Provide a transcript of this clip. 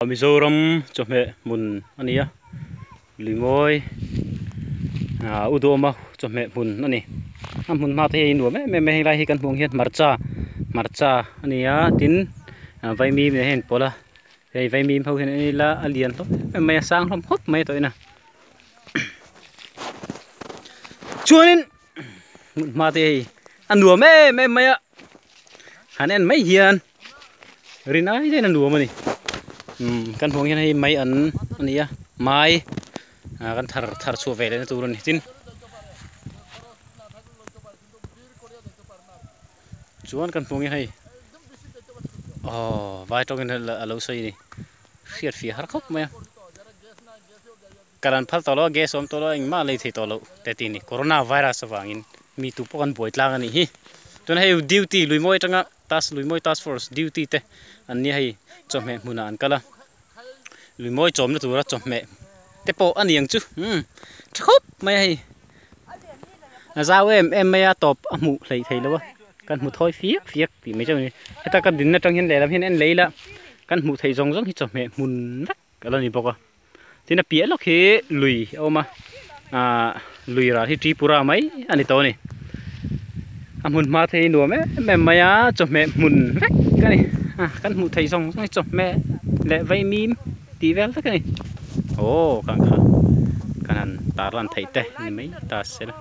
Mizoram chawhmeh hmun a ni a luimawi ah u duhawma chawhmeh hmun a ni a hmun hma te hi a innuam em em a helai hi kan hmuh ang hian hmarcha hmarcha a ni a tin vaimim nen hian a inpawlh a hei vaimim ho hian en ila a lian hlawm em em mai a sang hlawm khawp mai tawh in a chuanin hmun hma te hei a nuam em em mai a han en mai hian. Rin ai daih in a nuam a ni umm kan hmuh ang hian hei mai an a ni a mai ah kan thar thar chhuah ve leh na tur a ni tin chuan kan hmuh ang hian hei aww vai tawngin a lo sawi a ni hriat fih har khawp mai a karan phal tawh lo a gas awm tawh lo a engmah a lei thei tawh loh te tih a ni corona virus avangin mi tu pawh kan buai tlang a nih hi tuna hei duty lui mawi atanga. Task Luimawi Task Force duty te an nia hei chawhmeh hmunah an kal a Luimawi chawmna tura chawhmeh te pawh a ni ang chu umm tha khawp mai a hei a zau em em mai a tawp a hmuh hleih theih loh a kan hmu thawi fiak fiak tih mai chauh a ni heta ka dinna atang hian lehlam hian en leh ila kan hmuh theih zawng zawng hi chawhmeh hmun vek a la ni bawk a tin a piah lawk hi lui a awm a ahh lui ral hi Tripura mai a ni tawh a ni a hmun hma te hi nuam em em mai a chawhmeh hmun vek a ni a kan hmuh theih zawng zawng hi chawhmeh leh vaimim tih vel vek a ni aw kang kha kan han tar lan theih te ni mai ta se la.